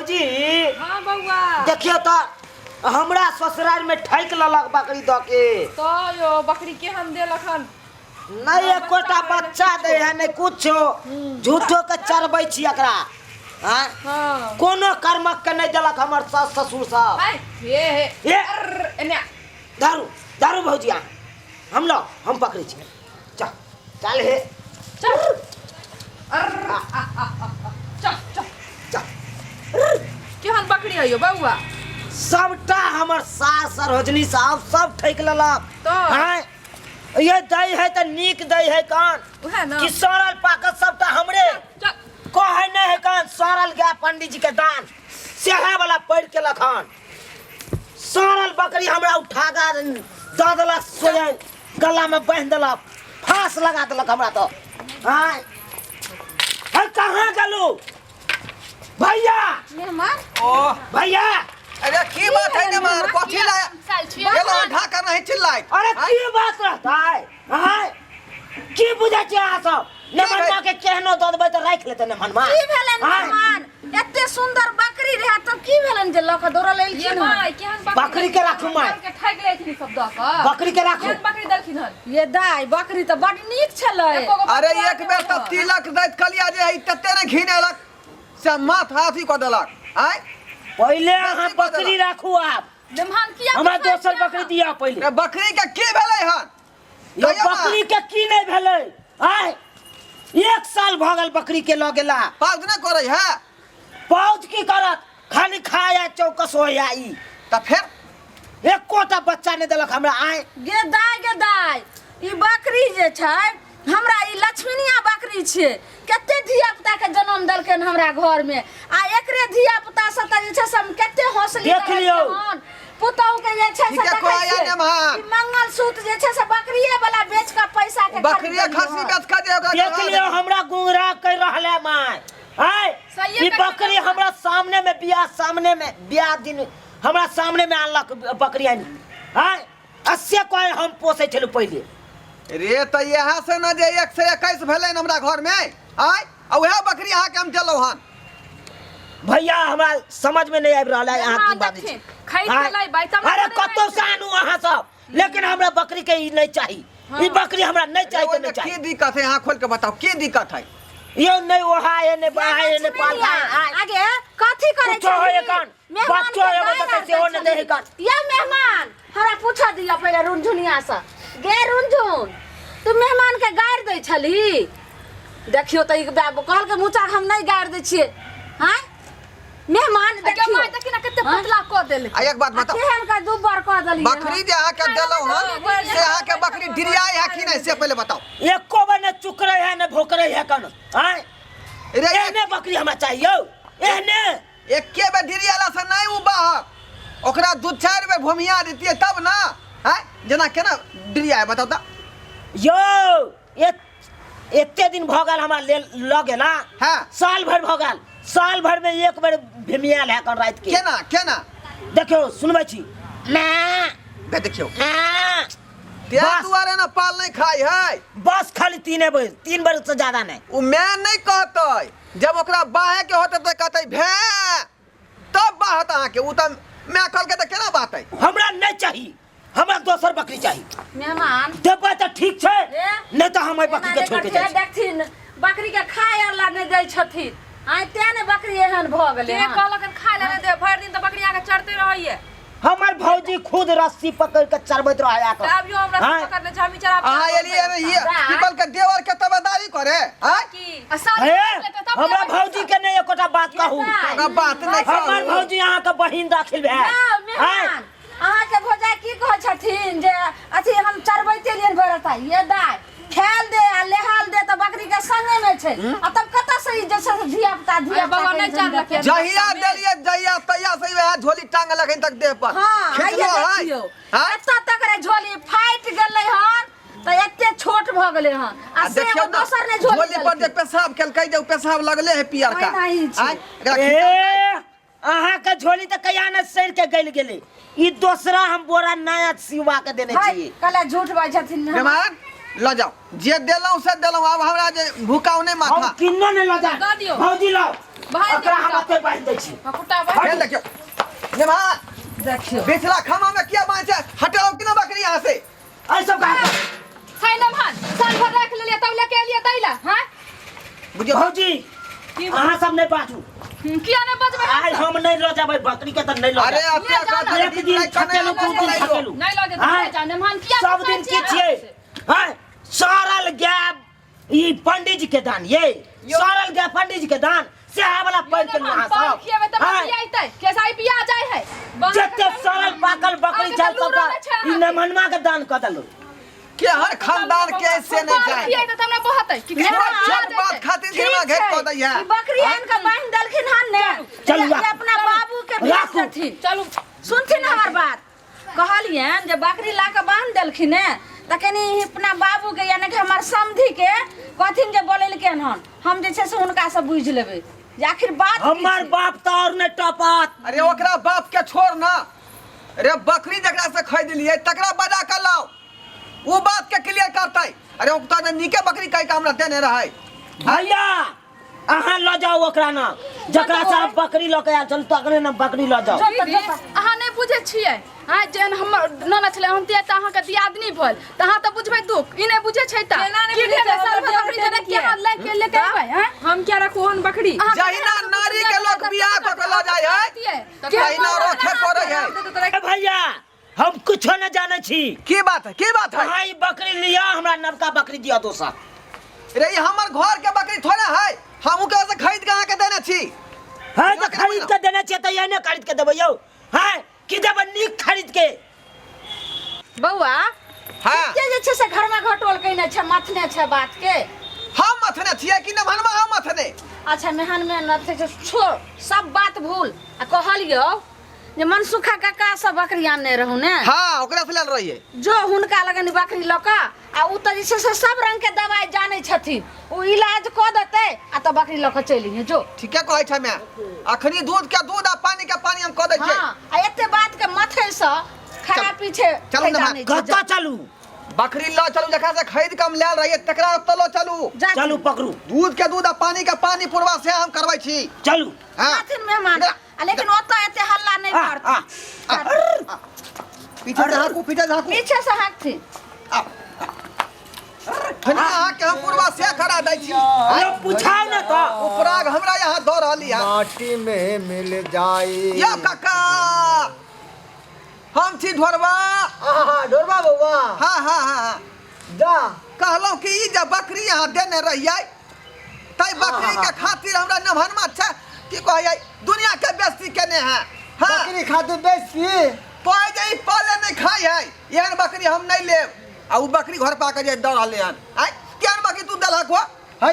भौजी। हाँ बौआ। देखियो तऽ हमरा ससुराल में ठकि लेलक बकरी दऽ के। तो यो बकरी केहन देलक हन? नहीं एकोटा बच्चा दे है नहीं कुछो, झूठो के चरबै छी एकरा। हाँ? हाँ। कोनो कर्मक के नहीं देलक हमर सास ससुर सब। हाय, हे, हे। हे। अर्र, एने आ। दारू दारू भौजी अहाँ हम लो, हम पकड़ै छी। चल चल हे। चल। अर्र, आ, आ, आ, आ। चल, चल। चल। केहन बकरी है यो बौआ? सबटा हमर सास सरोजनी साहब सब ठकि लेलक। तो? हाँ? ये दै है तऽ नीक दै है कान। उएह ने। कि सड़ल पाकल सबटा हमरे। चल। कहै नहि है कान, सड़ल गाय पंडीजी के दान। सेहे वाला पढ़ि केलक हन। सड़ल बकरी हमरा उठा कऽ दऽ देलक, सोझे गला में बान्हि देलक, फांस लगा देलक हमरा तऽ। आँय। हे कहाँ गेलू भैया? मेहमान। ओ भैया। अरे की बात है मेहमान? कथी ला गेलो ढाका नहीं चिल्लाइत? अरे की बात रहता है? आँय? की बुझै छी अहाँ सब? नेमनमा के केहनो दऽ देबै तऽ राखि लेतै नेमनमा। की भेलनि आँय? मेहमान? एते सुंदर बकरी रहे तब की भेलनि जे लऽ कऽ दौड़ल ये एलखिन हन? माय, केहन बकरी के राखू माय। के ठकि लेलखिन सब दऽ कऽ। बकरी के राखू। केहन बकरी देलखिन हन? ये दाइ, बकरी तऽ बड नीक छलै। एको गो अरे बकरी एक बेर तऽ तिलक दैत कहलियै जे ई तते ने घिनेलक से माथ हाथी कऽ देलक। आँय? पहिले अहाँ बकरी कऽ बकरी देलक। राखू आब। मेहमान किया हमरा गुस्सा दोसर छियै बकरी अहाँ? दिअ पहिले। रे बकरी के की भेलै हन? यौ, कहियौ ना। बकरी के की नहि भेलै? आँय? एक साल भऽ गेल बकरी के लऽ गेला। पाउज नहि करै है? पाउज की करत? खाली खाया चौकस होया ई। तऽ फेर? एकोटा बच्चा नहि देलक हमरा। आँय? गे दाय, गे दाय, ई बकरी जे छै हमरा ई लक्ष्मीनिया बकरी छियै। कते धिया पुता के जन्म देलकनि हमरा घर में, आ एकरे धिया पुता सब तऽ जे छै से हम कते हौसली देख करै लियौ। छियै हन। पुतहु के जे छै से ठीके देखै कहैया छियै, नेमहान। ई मंगलसूत्र जे छै से बकरिए वाला बेच कऽ पैसा के बकरिए खरीदलियै खस्सी हन। बेच कऽ जे ओकरा देख चढ़ा लियौ, देबै। हमरा गुंगरा कर रहल है माय। आँय? सहिए ई कहै बकरी छियै। हमरा सामने में बियाह सामने में बियाह दिन हमरा सामने में आनलक बकरी आनि। आँय? अस्से कहे हम पोसै छलहुँ पहिले। रे तऽ इएह से ने जे 121 भेलै हमरा घर में। आँय? आ उएह बकरी अहाँके हम देलहुँ हन। भैया हमरा समझ में नहीं आबि रहल है अहाँ की बाजै छी। देखथिन, खरीद के आँय? लैबै तब ने अरे थोड़े कतौ से आनू अहाँ सब, लेकिन हमरा बकरी के ई नहीं चाही। ई बकरी हमरा नहीं चाही तऽ ओहिमे नहीं चाही। की दिक्कत है? अहाँ खोल के बताउ की दिक्कत है? यो नहीं ओहा है, नहीं बहा है, नहीं पाल है। आँय? आगे कथी करै कुछो छही? है एखन। मेहमान बच्चो के एगो गारि देखै आर छियै, दै ओ नहि दै छही। एखन। या मेहमान हमरा पूछऽ दिअ पहिले रुनझुनिया से। गे रुनझुन, तू मेहमान के गारि दै छली? देखियो तऽ ई कहलकै मुचा हम नहीं गारि दै छियै। हाँ मेहमान अगे देखियो। माय, देखी ना कते हाँ? पतला कऽ देलकै। आ एक बात आ बताउ, केहन के दुब्बर कऽ देलियै हन? बकरी जे अहाँके देलहुँ हन से अहाँके बकरी डिरियाइ है कि नहि से पहिले बताउ। एको बेर नहि चुकरै है नहि भोकरै है कन। आँय? रे एहने बकरी हमरा चाहिए यौ, एहने। एके बेर डिरियाला से नहि उ बहक, ओकरा दू चारि बेर भूमिया देतियै तब ना। आँय? जेना केना डिरियाइ बताउ तऽ। यौ, एते दिन भऽ गेल हमरा लेल लऽ गेला। हाँ। साल भरि भऽ गेल, साल भरि में एक बेर भिमियाल है कन राति के। केना केना? देखियौ सुनबै छी। मैं। बे देखियौ। मैं। तें बस। दुआरे ने पाल नहीं खाइ है। बस खाली तीने बेर, 3 बेर से ज्यादा नहीं। उ मैं नहीं कहतै, जब ओकरा बाहे के होतै तऽ कहतै भे, तब बाहत अहाँके। उ तऽ मैं कहलकै तऽ केना बाहतै? हमरा नहीं चाही, हमरा दोसर बकरी चाही। मेहमान देबै तऽ ठीक छै, ए? नहीं तऽ हम एहि बकरी के छोड़ के जाइ छी। देखथिन बकरी के खाय आर ला नहीं दै छथिन। आइ तें ने बकरी एहन भऽ गेलै के हन। कहलक हन खाय ला नहि दे, भरि दिन तऽ बकरी अहाँके चरते रहैये। हमर भौजी खुद रस्सी पकड़ के चरबैत रहै आके। तऽ अभियो हम रस्सी हाँ? पकड़ने छी, हमही चराब अहाँ एलियै ने ये की कहलकै देवर के तबेदारी करे? आँय? की? आ साल हे, भरि लेतै तब हमरा देबै भौजी के नहि एकोटा बात कहू। दाइ। ओकरा बात नहि हमर कहू। भौजी अहाँके बहिन दाखिल भेल। जाउ, मेहमान। आँय? अहाँके भौजाइ की कहै छथिन जे अथी हम चरबैते एलियनि भरि ये दाइ खेल दे आ लेहाल दे तऽ बकरी के संगे में छै, आ तब कतऽ से ई जे छै से धिया पुता धिया अरे बौआ, पुता नहि चरलकै। जहिया देलियै जहिया तहिया से वएह झोली टांगल अखन तक देह पर। हाँ, खिचलो आइए है। देखियौ। हाँ? एतऽ तक रे झोली फाटि गेलै हन तऽ एते छोट भऽ गेलै हन। आ आ से देखियौ एगो ने, दोसर ने झोली झोली पर जे देलखिन। पेशाब केलकै जे ओ पेशाब लगले है पियरका। ओहिना ही छै। आँय, एकरा खिचलकै। ए, अहाँके झोली तऽ कहिया ने सड़ि के गलि गेलै। ई दोसरा हम बोरा नया सिवा के देने हाय, छी। कहले झूठ बाजै छथिन मेहमान। मेहमान लऽ जाओ, जे देलहुँ से देलहुँ, आब हमरा जे भूकाउ नहि माथा। हम किन्नो नहि लऽ दऽ जायब। दियौ। भौजी लाउ, बान्हि एकरा दियौ हम एते बान्हि दै छी। हाँ, खुट्टा बान्हि। फेर देखियौ नेमा। देखियौ पिछला खामा में किया बांधे छै? हटाओ कि ना बकरी यहाँ से। एहि सब का है नमहन साल भर राख लेलियै तब लेके एलियै दै ला हाँ। बुझियौ भौजी की अहाँ सब नहि बाजू। किया नहि बजबै आइ हम नहि लऽ जेबै बकरी के तऽ नहि लऽ अरे जायब। अते ले जाओ ना। एक दिन थकेलू दू दिन थकेलू। नहि लऽ जेतै आँय? ले जाउ नमहन किया सब दिन की छियै आँय? सड़ल गाय ई पंडित जी के दान ये सड़ल गाय पंडित जी के दान सेहा वाला पढ़ के अहाँ पान सब खिएबै तऽ आँय? बकरी अइतै केसाई बिया जाइ है जते सड़ल पाकल बकरी छल सबटा ई नमनमा के दान कऽ देलू। के हर खानदान के ऐसे नहीं जाए। खिएतै तऽ हमरा बहतै कि छोट छोट बात खातिर घिरमा घेर कऽ दैया। ई बकरी आनि के बान्हि देलखिन हन ने। चलू ई राखू। अपना बाबू के भेज राखू। देथिन। चलू। सुनथिन हमर बात। कहलियनि जे बकरी ला के बान्हि देलखिन ने तऽ कनि अपना बाबू के यानी कि हमर समधि के कहथिन जे बोलेलखिन हन, हम जे छै से हुनकासँ बुझि लेबै जे आखिर बात की हमर छै। बाप तऽ और नहि टपत। अरे ओकरा बाप के छोड़ ना रे, बकरी जकरा से खरीदलियै तकरा बजा के लाओ, वो बात के क्लियर करतै। अरे ओ तऽ नीके बकरी कहि के हमरा देने रहै। भैया अहाँ लऽ जाउ ओकरा ना, जकरा से अहाँ बकरी लऽ के आयल छलहुँ तकरे ना बकरी लऽ जाउ। दीदी अहाँ नहि बुझै छियै आँय, जेहन हमर ननद छलै हम तऽ अहाँके दियादनी भेल तऽ अहाँ तऽ बुझबै दुख, ई नहि बुझै छै तऽ केना नहि की बुझै भेलै छै? साल भर हमर बकरी देह जेना किया? केना लए के लेके अयबै आँय? हम क्या रखू ओहन बकरी? अहाँ जहिना नारी के लोक बियाह कऽ के लऽ जाइ है तहिना रखे पड़ै है। ए भैया हम कुछो न जानै छी। की बात है, की बात है? अहाँ ई बकरी लिअ, हमरा नवका बकरी दिअ दोसर। रे ई हमर घर के बकरी थोड़े है, हम ओकरा से खरीद के अहाँके देने छी। है तऽ खरीद के देने छियै तऽ एहने खरीद के देबै यौ? है की देबै नीक खरीद के? बौआ हाँ। के जे छै से घर में घटोल कइने छै, मथने छै बात के। हम मथने छियै कि नमहनमा हम मथने? अच्छा मेहन में नथे छै, छोड़ सब बात भूल। आ कहलियौ जे मनसुखा काका सब बकरी आनने रहू ने। हाँ ओकरा से लेल रहियै। जो हुनका लगन बकरी लऽ कऽ आ उ तऽ जे छै से सब रंग के दवाई जानै छथिन, उ इलाज कऽ देतै आ तऽ बकरी लऽ कऽ चलि अइहे जो। ठीके कहै छै माय, अखनी दूध के दूध आ पानी के पानी हम कऽ दै छियै। हाँ आ एते बात के मथे से खराबी छै, चलू फायदा ने नहि छै, कतऽ चलू? बकरी लऽ चलू, जकरा से खरीद के हम लायल रहियै तकरा ओतऽ लऽ चलू। जा चलू पकड़ू। दूध के दूध आ पानी के पानी पुरवा से हम करबै छी। चलू। हाँ। जाथिन मेहमान, आ लेकिन ओतऽ एते हल्ला नहि आ, करथिन। आ, पीछे से हाँकू, पीछे से हाँकू। पीछे से हाँकथिन। हनी अहाँके हम पुरवा से करा दै छी। अरे पूछाउ ने तऽ। उपराग हमरा यहाँ दऽ रहली है। माटी में मिल जाई। यौ काका हम छी ढोरबा। आहा ढोरबा बौआ। हाँ हाँ हाँ हाँ। जा। कहलहुँ कि ई जे बकरी अहाँ देने रहियै तै बकरी के खातिर हमरा नमहनमा छै की कहै दुनिया के बेइज्जती केने है। हाँ। बकरी खातिर बेइज्जती? कहै जे ई पाले नहि खाइ है, एहन बकरी हम नहि लेब। आ उ बकरी घर पा के जे दऽ रहलै हन। आँय केहन बकरी तू देलहक हो? है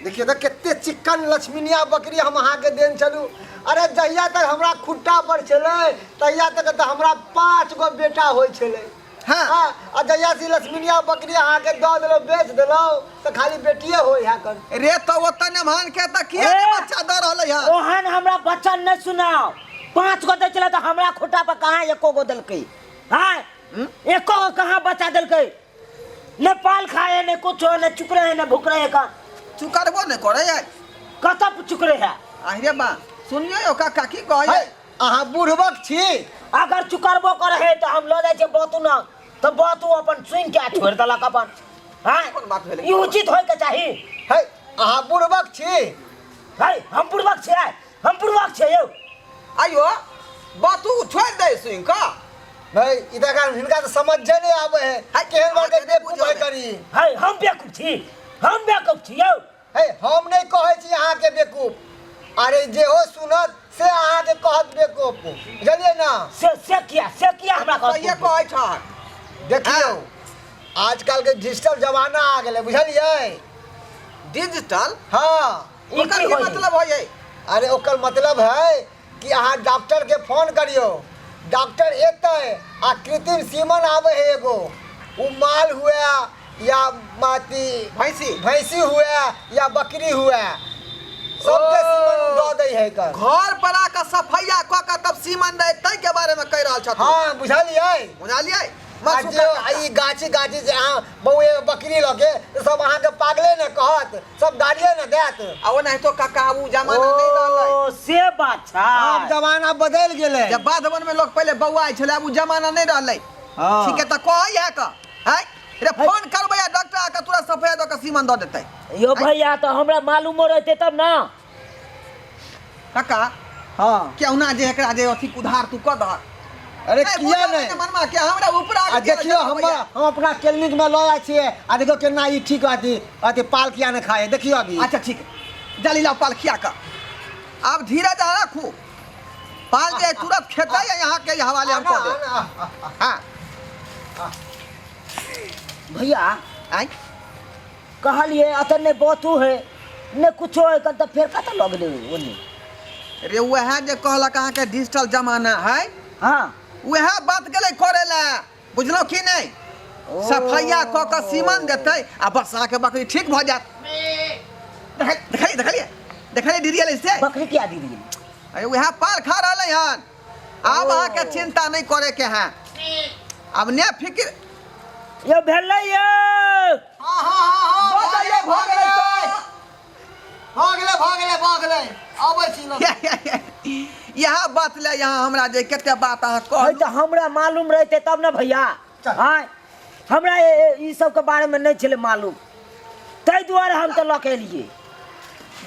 देखियौ तऽ कते चिक्कन लक्ष्मीनिया बकरी हम अहाँके देन छलहुँ। अरे जहिया तक हमरा खुट्टा पर छलै तहिया तक तऽ हमरा 5 गो बेटा होइ छलै। हाँ। हाँ, आ जहिया से लक्ष्मीनिया बकरी अहाँके दऽ देलहुँ, बेच देलहुँ, तऽ खाली बेटिए होइ है कर। रे तऽ ओतऽ नमहान के तऽ किया ए! ने बच्चा दऽ रहलै हन? ओहन हमरा बच्चा नहि सुनाओ। 5 गो दै छलै तऽ हमरा खुट्टा पर कहाँ एको गो देलकै? हाँ एको गो कहाँ बच्चा देलकै? ने पाल खाए ने कुछो, ने चुकरे है ने भुकरे है। का चुकरबो नहि करै है। कतऽ चुकरे है? अरे बा सुनियो यौ काका की कहै है, अहाँ बुढ़बक छी। अगर चुकरबो करे है तऽ हम लऽ जाइ छियै बतू न, तऽ बतू अपन सुनि के छोड़ि देलक अपन। हाँ कोन बात भेलै? ई उचित होय के चाही। है अहाँ बुढ़बक छी। है हम बुढ़बक छियै, हम बुढ़बक छियै यौ। आइयो बतू छोड़ि दे सुनि कऽ। भाई ई तऽ एखन हिनका तऽ समझे नहि आबै है। है, केहन बड़के अहाँके नहि बेवकूफ है बुझल करी। है हम बेवकूफ छी, हम बेवकूफ छी यौ। है हम नहि कहै छी अहाँके बेवकूफ, अरे जेहो सुनत से अहाँके कहत बेवकूफ, बुझलियै ना? से किया, से किया हमरा कहत? सहिए कहै छह। देखियौ आजकल के डिजिटल जमाना आ गेलै, बुझलियै? डिजिटल? हाँ। ई ओकर की की होइ? मतलब होइ? अरे ओकर मतलब है कि अहाँ डॉक्टर के फोन करियौ, डॉक्टर एतै आ कृत्रिम सीमन आबै है एगो, उ माल हुए या अथी भैंसी, भैंसी हुए या बकरी हुए, सबके सीमन उ दऽ दै है कर। घर पर आके सफैया कऽ के तब सीमन दै, तै के बारे में कहि रहल छथुन। हाँ बुझलियै? बुझलियै? आ जे आ ई गाछी गाछी जे अहाँ बौए बकरी लऽ के तऽ सब अहाँके पागले ने कहत, सब गालिए ने देत। आ ओनाहितो काका आब उ जमाना नहि रहलै। ओ से बात छै। आब जमाना बदलि गेलै। जब बाध वन में लोग पहले बौआइ छलै, आब उ जमाना नहीं रहलै। हाँ। ठीक है तऽ कहै है का हैं रे फोन करबै आ डॉक्टर आके तुरंत सफाया दऽ के सीमन दऽ देतै। यो भैया तऽ हमरा मालूमो रहतै तब ना। काका हाँ केहुना जे एकरा जे अथी उधार तू कऽ दहक। अरे नहीं, किया बुझल नहीं? ने मनमा के हमरा ऊपर आ आबि गेल देखियो छै हम हम अपना क्लिनिक में लऽ जाइ छियै आ देखियो केना ई ठीक अथी अथी पाल किया नहि खाए, देखियो अभी। अच्छा ठीक है, जल्दी लाओ पाल खिया कऽ। आब धीरज अहाँ राखू, पाल जे तुरंत खेतै या यहाँ के हवाले हम कऽ देब। हाँ भैया आँय कहलिए अतऽ नहि बतू है नहि कुछो है, तऽ फेर कतऽ लऽ गेलै ओन्ने? रे वएह जे कहलक अहाँके डिजिटल जमाना है। हाँ वएह बात गेलै करे लए, बुझलहुँ कि नहि? सफैया कऽ कऽ सीमन देतै आ बस अहाँके बकरी ठीक भऽ जायत। देखलिए देखलिए देखलिए दीदी एलै से बकरी किया दीदी? अरे वएह पाल खा रहलै हन। आब अहाँके चिंता नहि करे के है, आब ने फिक्र यो भेलै यो। हाँ हाँ हाँ भऽ जाइए, भऽ गेलै तऽ। भऽ गेलै भऽ गेलै भऽ गेलै, अबै छी लऽ। इएह बात ले यहाँ हमरा जे कते बात अहाँ है कहलहुँ। तऽ हमरा मालूम रहतै तब ने भैया। चल। आँय हमरा ई सबके बारेमे नहि छलै मालूम, ताहि दुआरे हम तऽ लऽ के एलियै।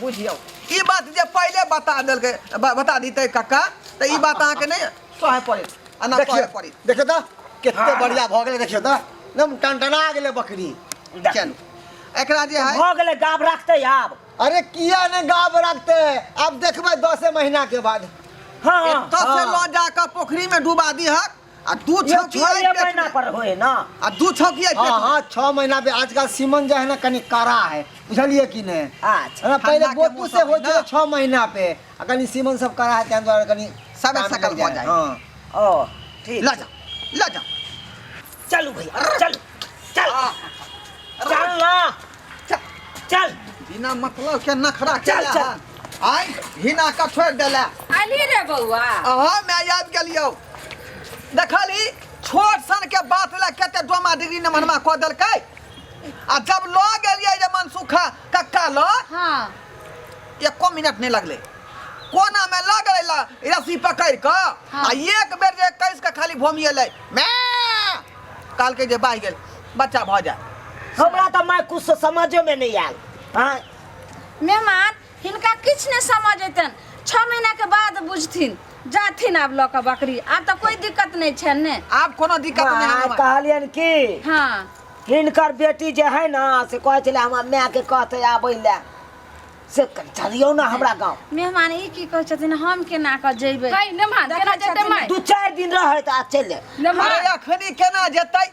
बुझियौ ई बात जे पहिले बता देलकै, बता दितै कक्का तऽ ई बात अहाँके नहि सहय पड़त आ ना देखियौ कहय पड़त। देखियौ तऽ कते बढ़िया भऽ गेलै, देखियौ तऽ एकदम टनटना गेलै बकरी। चलू एकरा जे है भऽ गेलै, गाब राखतै आब। अरे किया ने गाब राखतै, आब देखबै 10 महीना के बाद। हाँ, एतऽ से हाँ। लऽ जाकऽ पोखरी में डुबा दिहक आ दू ये छौकी छः एहि पेट महीना में। पर होए ना। आ दू छौकी एहि पेट हाँ में। हाँ 6 महीना पे आजकल सीमन जो है ना कनी कड़ा है, बुझलिए कि नहीं? अच्छा। हाँ, पहले ठंडा के बोतू से मौसम हो है ना। 6 महीना पे, आ कनी सीमन सब कड़ा है तें द्वारा कनी सबे टाइम सकल लग भऽ जाए। जाए। हाँ। ओ ठीक। लऽ जाओ लऽ जाओ। चलू भैया चलू, चल चल ना चल। चल। बिना मतलब के नखरा चल, केला चल। हन। आइ हिना के छोड़ि देला। आइली रे बौआ। अहाँ मैं आबि गेलियौ। देखली छोट सन के बात लए कते डोमा डिग्री ने मनमा कऽ देलकै। आ जब लऽ गेलियै जे मनसुखा कक्का लऽ, हाँ। एको मिनट नहि लगलै, कोना में लऽ गेलै रस्सी पकड़ि कऽ। हाँ। आ एक बेर जे कसि कऽ खाली भोमिएलै, मैं कहलकै जे बाहि गेल बच्चा भऽ जाय। हमरा तऽ माय कुछ समझे में नहीं आयल। हाँ। मेहमान हिनका किछु नहि समझ अयतनि, 6 महीना के बाद बुझथिन। जाथिन आब लऽ कऽ बकरी, आब तऽ कोई दिक्कत नहि छनि ने। आब कोनो दिक्कत नहि माय, हमरा। कहलियनि की हाँ। हिनकर बेटी जे है ना से कहै छलै हमरा मायके कहतै आबै लए, से चलियौ ना हमरा गाँव। मेहमान ई की कहै छथिन, हम केना कऽ जइबै? है, मेहमान, देखै केना जेतै छथिन। माय? 2-4 दिन रहै तऽ आ चलि जाय। मेहमान। अरे अखनी केना जेतै?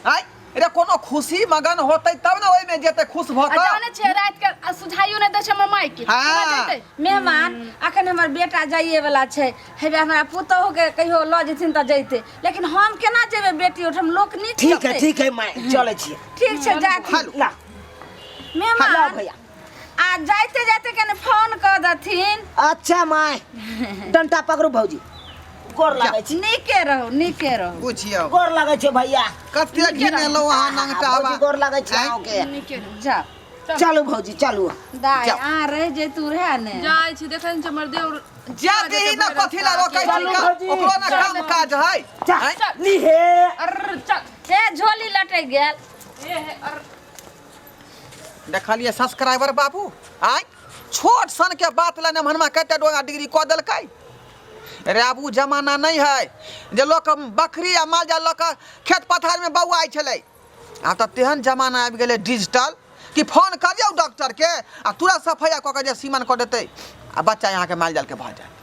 आँय रे कोनो खुशी मगन होतै तब ने ओहिमे जेतै खुश भऽ आ कऽ। जानै छियै राति के आ सुझाइयो नहि दै छै हमर माय के। हाँ। केना जेतै? मेहमान अखन हमर बेटा जाइए वाला छै, हेबे हमरा पुतोहु के कहियो लऽ जेथिन तऽ जैतै, लेकिन हम केना जेबै बेटी ओहिठाम लोक नीक ठीक है लगतै। ठीक है माय, चलै छियै। ठीक छै जाथिन। हेलो। ला। मेहमान ला भैया। आ जाइते जाइते कने फोन कऽ देथिन। अच्छा माय, डंटा पकड़ू भौजी, गोर लागै छी। नीके रहू नीके रहू। बुझियौ गोर लागै छै भैया। कते घिनेलहुँ अहाँ नंगटा भौजी गोर लागै छै आँय? अहाँके। नीके रहू। जाउ चलू भौजी चलू। दाइ जाउ। अहाँ रहि जैतू रहे ने। जाइ छी देखै छी हमर देवर जाते ही ना कथी ला रोकै छी चलू का? भौजी। ओकरो ना काम काज है। चल आँय? लीहे। अर्र चल। हे झोली लटकि गेल। हे हे अर्र। देखलिए सब्सक्राइबर बाबू, आँय छोट सन के बात ला नमहनमा कते डोंगा डिग्री कऽ देलकै। रे आब उ जमाना नहीं है जे लोक बकरी आ मालजाल लऽ कऽ खेत पथार में बौआइ छलै। आब तऽ तेहन जमाना आबि गेलै डिजिटल कि फोन करियौ डॉक्टर के आ तुरंत सफैया कऽ के जे सीमन कऽ देतै आ बच्चा यहाँ के मालजाल के भऽ जायत।